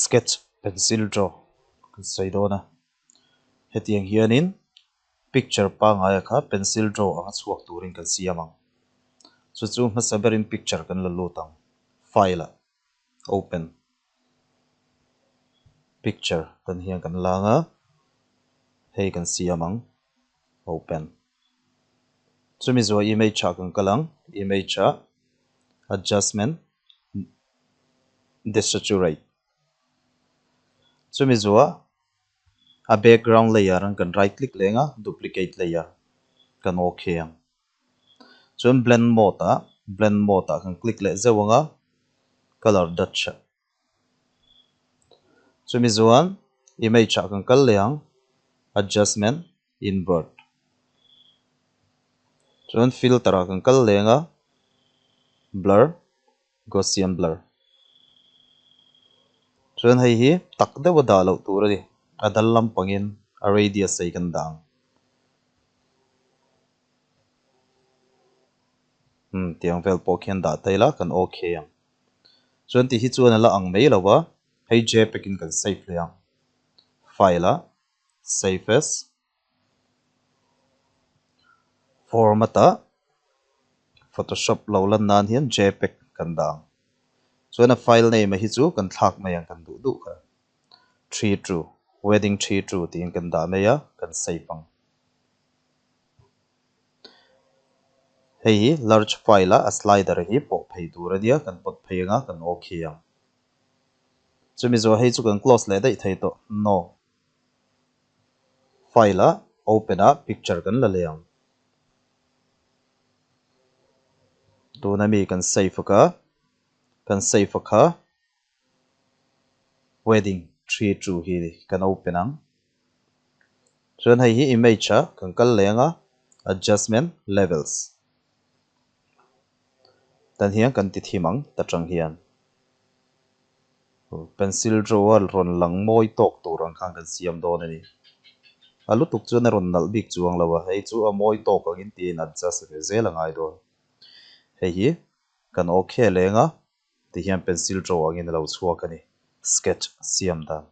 Sketch pencil draw kan sawi dawn a, hetiang hianin picture pangaia kha pencil draw anga chhuak turin kan siam ang. Chu chu hmasa berin picture kan la lut ang, file ah open picture tan hian kan lang a, hei kan siam ang open. Chumi zuah image ah kan kal ang, image ah adjustment desaturate. Chumi zuah a background layer an kan right click leng a, duplicate layer kan ok ang. Chuan blend mode ah blend mode ah kan click leh zeuh ang a, colour dodge ah. Chumi chuan image ah kan kal leh ang, adjustment invert. Chuan filter ah kan kal leh ang a, blur Gaussian blur. Chuan hei hi tak deuh a dah loh tur a ni, a dal lampangin a radius ei kan dah ang. Umm tiang vel pawh khian dah ta ila kan ok ang. Chuan tih hi chuan a la ang mai lo a, hei jpeg in kan save hle ang. File ah save as format ah photoshop lo lan nan hian jpeg kan dah ang. Chuan a file name a hi chu kan thlak mai ang kan duh duh kha. Tree true, wedding tree true tiin kan dah mai a, kan save ang. Hei hi large file a a slider hi pawh phei tur a nia, kan pawt phei anga kan ok ang. Chumi zawh hei chu kan close leh daih thei tawh, no. File a open a picture kan la leh ang. Tuna mi kan save a kha, kan save a kha wedding tree chu hi kan open ang. Chuan hei hi image a kan kal leh anga adjustment levels tan hian kan ti thim ang ta tang hian pencil draw a rawn lang mawi tawk tur ang khan kan siam dawn a ni. A lutuk chuan a rawn nalh bik chuang lo a, hei chu a mawi tawk angin tiin adjust ve zel a ngai dawn. Hei hi kan ok leng a. Tihian pencil draw angin a lo chhuak a ni. Sketch siam dan.